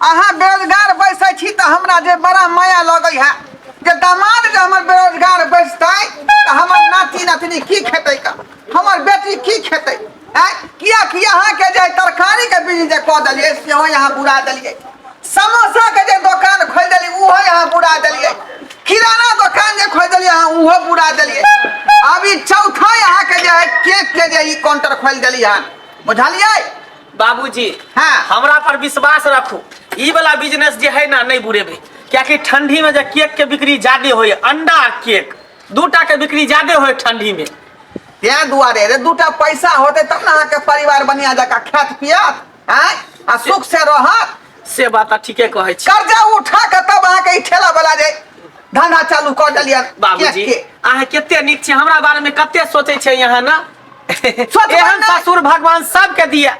अहाँ बेरोजगार बैसै छी तऽ हमरा जे बड़ा माया लगै है जे दामाद जे हमर बेरोजगार बैसतै तऽ हमर नाती नातनी की खेतै का हमर बेटी की खेतै आँय कियाकि अहाँके जे तरकारीके बिजनेस जे कऽ देलियै सेहो अहाँ बुरा देलियै समोसाके जे दोकान खोलि देलियै ओहो अहाँ बुरा देलियै किराना दोकान जे खोलि देलियै अहाँ ओहो बुरा देलियै आब ई चौथा अहाँके जे है केकके जे ई काउंटर खोलि देलियै हन बुझलियै बाबूजी हाँ। हमरा पर विश्वास रखू ई वाला बिजनेस जे है ना नहीं बुरेबे कियाकि ठंडी में जे केक के बिक्री ज्यादा होय अंडा आ केक दूटा के बिक्री ज्यादा होय ठंडी में तें दुआरे रे दूटा पैसा होते तब ने अहाँके परिवार बढ़िया जकाँ खायत पियत आँय आ सुख से रहत से बात तऽ ठीके कहै छी कर्जा उठा के तब अहाँके ई ठेला वाला जे धंधा चालू कऽ देलियन बाबूजी केक के। अहाँ कते नीक छी हमरा बारे में कते सोचै छै यहाँ ना सोचबै एहन नहि। ससुर भगवान सबके दिया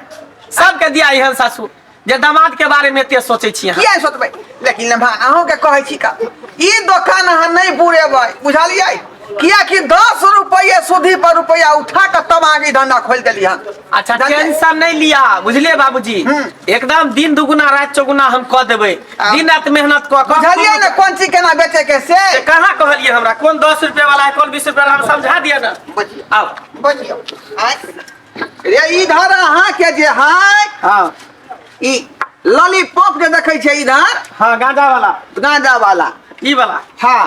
सबके दिया एहन ससुर जे दामाद के बारे में एते सोचै छी अहाँ किया सोचबै लेकिन लेभा अहूँके कहै छी का ई दोकान अहाँ नहि बुरेबै बुझलियै कियाकि 10 रुपैए सूदी पर रुपैआ उठा कऽ तब आगे धंधा खोलि देली हन अच्छा बुझलियै? टेंशन नहीं लिया बुझलिए बाबूजी एकदम दिन दुगुना रात चौगुना हम कऽ देबै आ। दिन रात मेहनत कऽ कऽ बुझलियै ने कोन चीज केना बेचे के से से कहाँ कहलिए हमरा कोन 10 रुपया वाला है कोन 20 रुपया वाला हम समझा दिया ना बुझियौ आओ बुझियौ आँय। रे इधर अहाँके जे है ई लॉलीपॉप जे देखै छै इधर हाँ गांजा वाला गांजा वाला ई वाला हाँ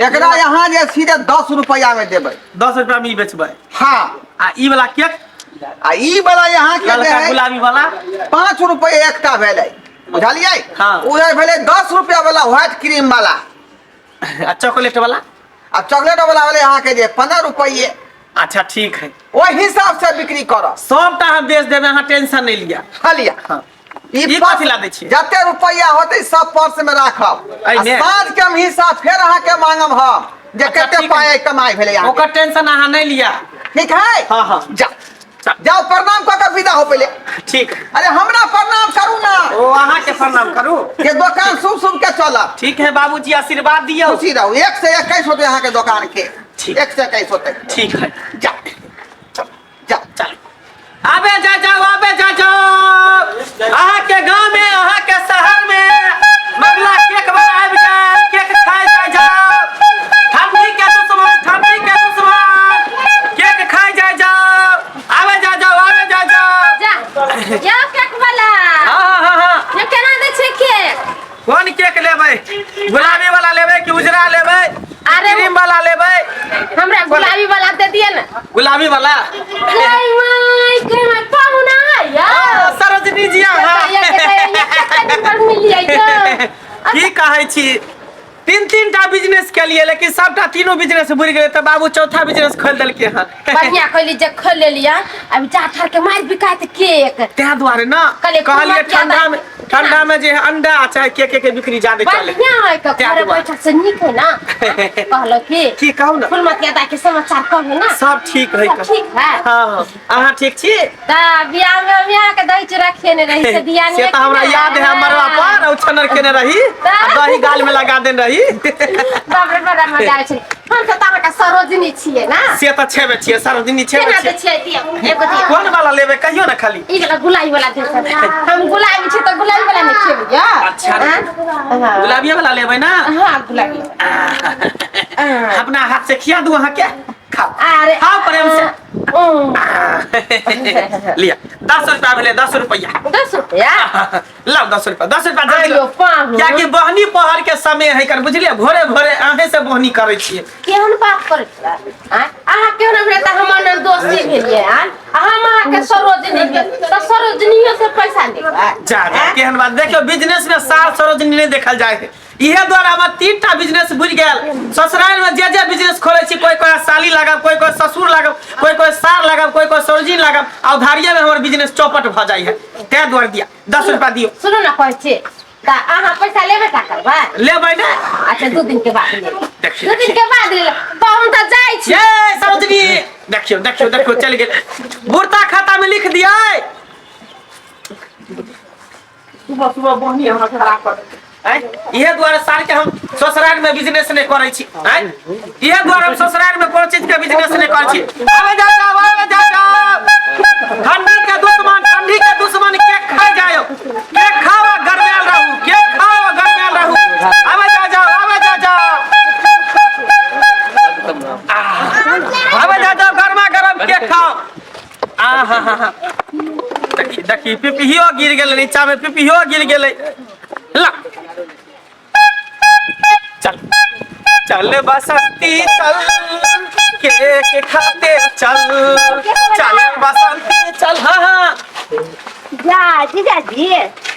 एकरा यहाँ जे सीधे 10 रुपया में देबै 10 रुपया में ई बेचबै हाँ आ ई वाला केक आ ई वाला यहाँ के जे ललका है गुलाबी वाला 5 रुपये एकटा भेलै बुझलियै हाँ। उधर भेलै 10 रुपया वाला व्हाइट क्रीम वाला आ चॉकलेट वाला आ चॉकलेट वाला भेलै अहाँके जे 15 रुपये अच्छा ठीक है ओहि हिसाब से बिक्री करब सबटा हम बेच देबै अहाँ टेंशन नहीं लिया हलिया हाँ। ई ई कथी ला दै छियै? जते रुपैआ होतै सब पर्स में राखब आ एहिमे? साँझ के हम हिसाब फेर अहाँके मांगब हम जे अच्छा, कते ठीक है। पाइ कमाइ भेलै अहाँके ओकर टेंशन अहाँ नहीं लिया ठीक है हाँ, हाँ। जा जाओ प्रणाम कऽ के विदा हो पहिले ठीक अरे हमरा प्रणाम करू ना ओ अहाँ के प्रणाम करू के दोकान शुभ शुभ के चलत ठीक है बाबूजी आशीर्वाद दियौ खुशी रहू 1 से 21 होते अहाँके दोकान के ठीक। 1 से 21 होते ठीक है जा जा चल आबे जा जाओ आबे जा जाओ अहाँ के गांव में अहाँ के शहर में मगला केक वाला आबि गेल केक खाइ जा जाओ ठंडी के दुश्मन ठंडी के दुश्मन केक खाइ जा जाओ आबे जा जाओ आबे जा जाओ जा जाओ केक वाला हाँ हाँ हाँ हाँ ये केना दै छै केक कोन केक लेबै गुलाबी वाला लेबै कि उजरा लेबै अरे क्रीम वाला लेबै हमरा गुलाबी वाला दे दिए ना गुलाबी वाला गई माय गई माय पाहुना है या सरोजनी जी अहाँ ये कते दिन पर मिलियै यौ की कहै छी तीन तीन टा बिजनेस केलिए लेकिन सबटा तीनों बिजनेस बुरि गेलै तऽ बाबू चौथा बिजनेस खोलि देलकै हन बढ़िया कहली जे खोल लेलियै अभी जा ठर के मार बिकायत केक ताहि दुआरे ना कहलियै, कहलियै कुमर ठंडा में ज्यादा- ठंडा में जे है अंडा चाहे केक के बिक्री ज्यादा चले बढ़िया है के ताहि घरे दुआरे। बैठल से नीक है ना कहलो की की कहू ना फुलमतिया दाई के समाचार कहू ना सब ठीक है सब ठीक है हाँ हाँ अहाँ ठीक छी त बियाह में हम यहाँ के दही चूड़ा खेने रही से ध्यान से तऽ हमरा याद है मरवा पर और छनर केने रही आ दही गाल में लगा देने रही बाप रे बड़ा मजा आबै छै हम तऽ अहाँके सरोजनी छियै ना से तऽ छेबे छियै सरोजनी छेबे केना दै छियै छियै दियौ एगो दियौ कोन वाला लेबै कहियो ने खाली ई वाला गुलाबी वाला दे हम गुलाबी छै तऽ गुलाबी वाला नहि खेबै यौ अच्छा। हाँ? गुलाबिये वाला लेबै ना हाँ गुलाबी अपना हाथ से खिया दू अहाँके खाओ अरे खाओ प्रेम से उम, लिअ 10 रुपया भेलै 10 रुपया 10 रुपया लाओ 10 रुपया 10 रुपया जल्दी आइयो लाओ। पाहुन। कियाकि बहनी पहर के समय है कर बुझलियै भोरे भोरे अहें से बहनी करै छियै केहन बात करै छियै आँय? अहाँ केहन हमरा तऽ हमर नाम दोषी भेलियै आँय? आ हम अहाँके सरोजनी भेल तऽ सरोजनियो से पैसा लेबै जा जा केहन बात देखियौ बिजनेस में सार सरोजनी नहीं देखल जाय है इहे द्वारा हमर तीन टा बिजनेस बुझि गेल ससुराल में जे जे बिजनेस खोले छी कोई कोई साली लागब कोई कोई ससुर लागब कोई कोई सार लागब कोई कोई सरोजनी लागब आ उधारिये में हमर बिजनेस चौपट भऽ जाइ है तैं दुआरे दिया 10 रुपया दियौ सुनू ने कहै छी तऽ अहाँ पैसा लेबे टा करबै लेबै ने अच्छा 2 दिन के बाद लेब देखियौ, 2 दिन के बाद ले लेब तऽ हम तऽ जाइ छी ये सरोजनी देखियौ देखियौ देखियौ चलि गेल बुढ़ता खाता में लिख दियै सुबह सुबह बहनी हमरा खराब कर देलकै। आँय? इहे दुआरे साल के हम ससुराल में बिजनेस नहीं करै छी आँय? इहे दुआरे हम ससुराल में कोनो चीज के बिजनेस नहीं करै छी आबे जा जाओ आबे जा जाओ ठंडी के दुश्मन ठंडी के दुश्मन के खा जायो के खावा गरमायल रहू पिपिहियो गिर गेलै नीचा में पिपिहियो गिर गेलै ला चल चल बसंती चल केक खाते चल चल बसंती चल हाँ हाँ जा जीजाजी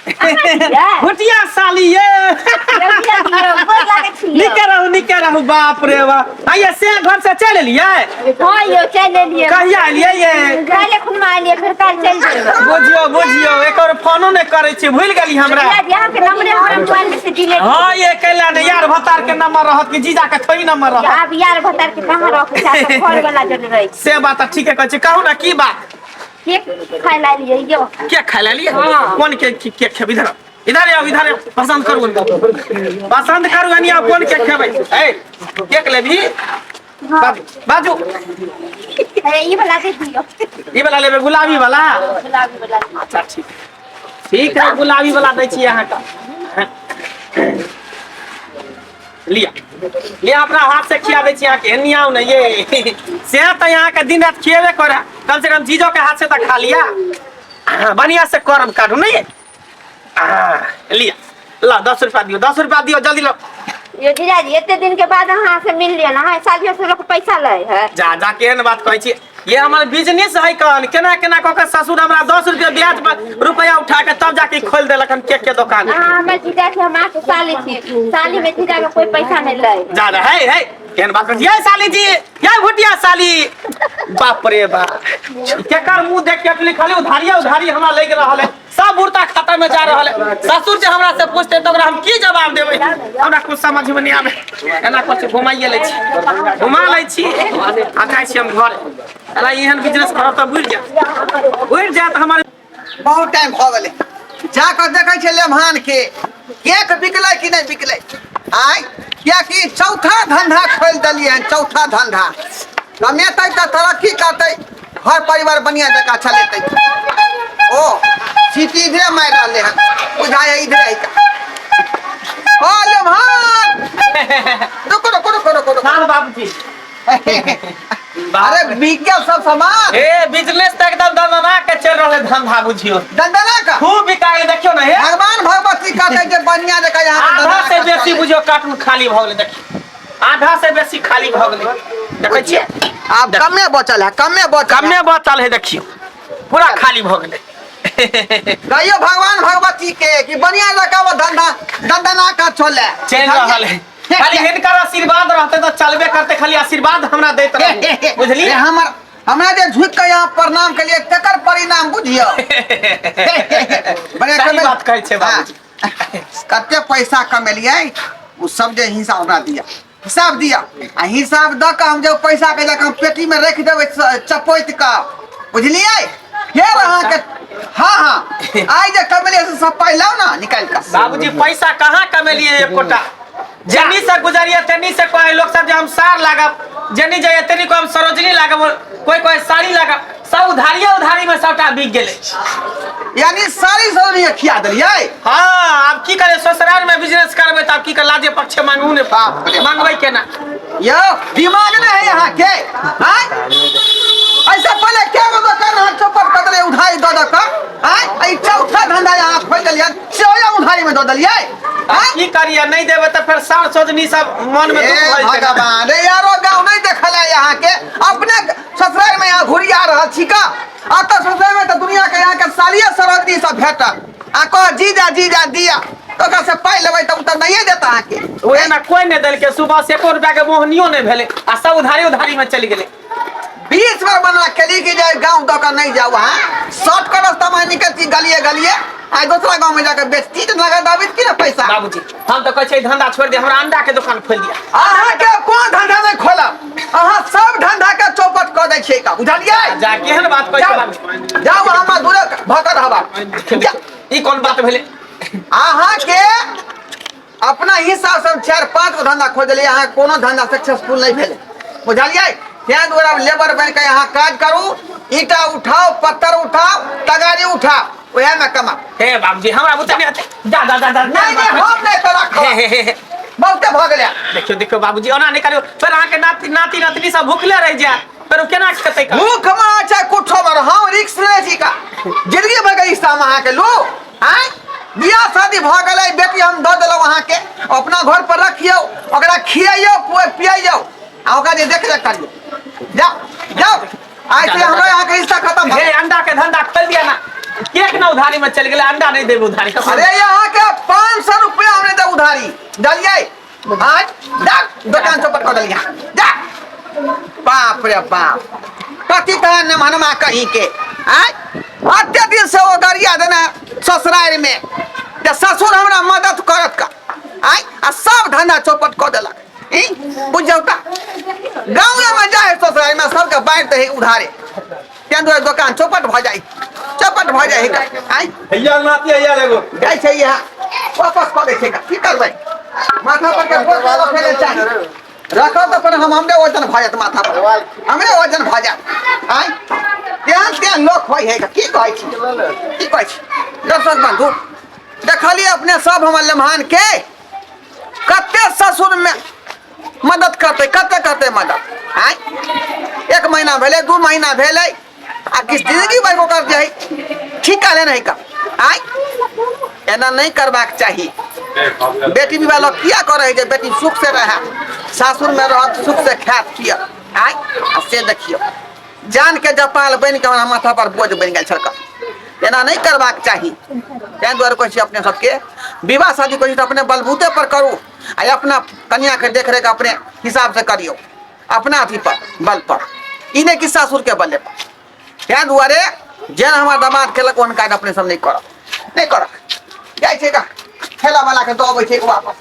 अहाँ भुटिया साली ये गोर लागै छी यौ। निके रहू निके रहू बाप रे बाप आइए से घर से चल एलियै हँ यौ चलि एलियै कहिया एलियै ये काल्हि खुनमा एलियै फेर काल्हि चलि जेबै बुझियो बुझियो एकर फोनो नहि करै छी भूलि गेली हमरा जीजाजी अहाँके नम्बरे हमरा मोबाइल में से डिलीट हाँ ये कैला ने यार भतार के नंबर रहत कि जीजा के थोड़ी नंबर रहत आब यार भतार के कहाँ रखै छै आब तऽ घर वाला जन रहै छै से बात तऽ ठीके कहै छी कहू ना की बात केक खाय ला एलियै यौ केक खाय लेलियै हाँ। कोन केक केक खेबै इधर आउ, इधर आउ इधर आउ पसंद करू पसंद करू हनी आउ कोन केक खेबै ए केक लेबही बाजू बाजू अरे ई वाला दे दियौ ई वाला लेबै गुलाबी वाला गुलाबी वाला अच्छा ठीक ठीक है गुलाबी वाला दै छी अहाँके लिया लिया अपना हाथ से खिया दै छी अहाँके एन्नी आउ ने ये से तऽ अहाँके दिन राति खिएबे करे कम से कम जीजो के हाथ से तऽ खा लिया हाँ, बढ़िया से करम काटू नहीं लिया ला 10 रुपया दियो 10 रुपया दियो जल्दी लो यो जीजाजी एते दिन के बाद अहाँ से मिल लिअ ना अहाँ सालियो से लोग पैसा लै है जा जा केहन बात कहै छी ये हमर बिजनेस है कन केना केना कऽ के ससुर हमरा 10 रुपया ब्याज पर रुपया उठा के तब जाके खोलि देलक हन केक के दोकान अहाँ हमर जीजा छी हम अहाँके साली छी साली में जीजा के कोई पैसा नहीं लै जा जा है है केहन बात करै छी ये साली जी ये भुटिया साली बाप रे बाप केकर मुंह देख के अपने खाली उधारिये उधारी हमरा लागि रहल है सब बुरता खाता में जा रहल है ससुर जे हमरा से पूछते तऽ ओकरा हम की जवाब देबै हमरा कुछ समझ में नहीं आवे एना कुछ घुमाइए लै छी घुमा लै छी आ जाइ छी हम घर एना एहन बिजनेस करब तऽ बुड़ि जायत बुड़ि जायत हमर बहुत टाइम भऽ गेलै जा कऽ देखै छियै लेमहान के केक बिकलै कि नहि बिकलै आय कियाकि चौथा धंधा खोलि देलियै हन चौथा धंधा कमेतै तऽ तरक्की करतै घर परिवार बढ़िआँ जकाँ चलेतै ओ सीटी इधरे मारि रहलै हन बुझाइ इधरे है का। ओ लेमहान रुको रुको रुको रुको रुको नाम बाबूजी अरे बिक गेल सब सामान ए बिजनेस तऽ एकदम दनदना के चलि रहल है धंधा बुझियो दंदना का खूब बिकाइ देखियो ने हे भगवान भगवती कहते जे बढ़िया जगह यहाँ पे आधा दंदना से का बेसी चले। बुझियो कार्टून खाली भऽ गेलै देखियो आधा से बेसी खाली भऽ गेलै देखै छियै आब कमे बचल है कमे बचल है। कमे बचल है देखियो पूरा खाली भऽ गेलै कहियो भगवान भगवती के कि बढ़िया जगह वो धंधा दंदना का चले चलि रहल है खाली हिनकर आशीर्वाद रहते तऽ चलबे करते खाली आशीर्वाद हमरा दैत रहू बुझलियै हमर हमरा जे झुक के यहाँ प्रणाम के लिए तकर परिणाम बुझियो बढ़िया सही कमेल- बात कहै छै बाबूजी। हाँ। कते पैसा कमेलियै ओ सब जे हिसाब हमरा दिया हिसाब दिया आ हिसाब दऽ कऽ हम जे पैसा के जाकऽ हम पेटी में रखि देबै चपोति कऽ बुझलियै फेर अहाँके हाँ हाँ आइ जे कमेलियै से सब पाइ लाउ ने निकालि कऽ बाबूजी पैसा कहाँ कमेलियै एकोटा जेनी से गुजरिए तेनी से कहे लोग सब जे हम सार लागब जेनी जाइए तेनी को हम सरोजनी लागब कोई कोई साड़ी लागब सब उधारिये उधारी में सबटा बिक गेलै यानी सारी सरोजनी खिया देलियै हाँ आब की करे ससुराल में बिजनेस करबै तऽ आब की कर लाजे पक्षे मांगू ने बाप रे। मांगबै केना यौ दिमाग नहीं है यहाँ के आय ऐसे पहले क्या गो दुकान हाथ चौपट कर देलियै उधारी दऽ दऽ कऽ आय ई चौथा धंधा यहाँ खोलि देलियै सेहो उधारी में दऽ देलियै आय की करिए नहीं देबै तऽ फेर सार सजनी सब मन में हे दुख भऽ जेतै ने। भगवान रे यारो गाँव नहीं देखल है यहाँ के अपने ससुराल में यहाँ घुरिया रहल छी का अतः ससुराल में तो दुनिया के यहाँ के सालिये सरोजनी सब भेटल आ कह जीजा जीजा दिया तो ओकरा से पाइ लेबै तऽ ओ तऽ नहिए देता अहाँके ओहे ना कोई नहीं देलकै सुबह से एको रुपया के मोहनियो नहीं भेलै आ सब उधारी उधारी में चलि गेलै 20 बार मना केली कि जे गाँव दऽ कऽ नहीं जाउ अहाँ शॉर्टकट रास्ता में निकलती गलिए गलिए आ दोसरा गाँव में जाके बेचती तऽ नगद आबैत की ने पैसा बाबूजी हम तऽ कहै छियै धंधा छोड़ि दे हमरा अंडा के दुकान खोलि दिया अहाँके कोन धंधा नहीं खोलब अहाँ सब धंधा के चौपट कऽ दै छियै का बुझलियै जा केहन बात कहै छियै जाउ बाबूजी जाउ अहाँ दूर भऽ कऽ रहब जाउ। ई कोन बात भेलै अहाँके अपना हिसाब से हम चारि पाँच गो धंधा खोज देलियै अहाँ कोनो धंधा सक्सेसफुल नहि भेलै बुझलियै ताहि दुआरे आब लेबर बनि कऽ अहाँ काज करू ईटा उठाउ पत्थर उठाउ तगारी उठाउ उएहमे कमाउ हे बाबूजी हमरा बुते नहि हेतै जा जा जा जा नहि नहि हम नहि तोरा हे हे हे हे। बहुते भऽ गेलै देखियौ देखियौ बाबूजी ओना नहि करियौ फेर अहाँके नाति नाति नातनी सब भुखले रहि जायत फेर ओ केना खेतै का? भूख मरा चाहे कुछो मरा, हम रिक्स नहि छी का। जिंदगी भर के रिश्ता हम अहाँके लू। आँय, बियाह शादी भऽ गेलै, बेटी हम दऽ देलहुँ अहाँके, अपना घर पर रखियौ, ओकरा खियैयौ पियैयौ आ ओकरा जे देख रेख करियौ। जाओ जाओ, आइ से हमरा अहाँके रिश्ता खत्म भऽ हे गेल। अंडा के धंधा खोल दिया ना, केक ना उधारी में चल गेलै, अंडा नहीं देब उधारी। अरे यहाँ के 500 रुपया हमने दे उधारी डलिए, आज जा दुकान चौपट कर डलिया जा। बाप रे बाप, कथी कहे न मनमा कहीं के। आय अते दिन से ओ गरिया देना ससुराल में जे ससुर हमरा मदद करत का, आय आ सब धंधा चौपट कर देलक। ई बुझ जाऊ का गाँव में जाए ससुराल में सबके बांट दे उधारे, तें दुआरे दोकान चौपट भऽ जाइ, चौपट भऽ जाइ है। आय हैया नाती हैया एगो जाइ छै यहाँ वापस कऽ दै छै। की करबै, माथा पर के बोझ रखै लए चाही, रखब तऽ अपन हम हमरे वजन भऽ जायत, माथा पर हमरे वजन भऽ जायत। आय तेहन तेहन लोक होइ है, की कहै छी, की कहै छी। दर्शक बंधु देखलियै अपने सब हमर लम्हान के कते ससुर में मदद करतै, कते करतै मदद। आय 1 महीना भेलै, 2 महीना भेलै, आ किछु जिंदगी भरि ओकर जे है ठीक कहले नहीं का। आय एना नहीं करबाक चाही। बेटी विवाह लोग किया करे जे बेटी सुख से रहे, सासुर में रहत सुख से खायत पियत। आय आ से देखियौ जान के जपाल बनि के हमरा माथा पर बोझ बनि गेल छलक। एना नहीं करबाक चाही। ताहि दुआरे कहै छी अपने सबके विवाह शादी कहै छी तऽ अपने बलबूते पर करू आ अपना कनिया के देख रेख अपने हिसाब से करियौ, अपना अथी पर बल पर, ई नहि कि सासुर के बले पर। ताहि दुआरे जेहन हमर दामाद केलक ओहन काज अपने सब नहि करब, नहि करब। जाइ छै ठेला वाला के दऽ अबै छै वापस।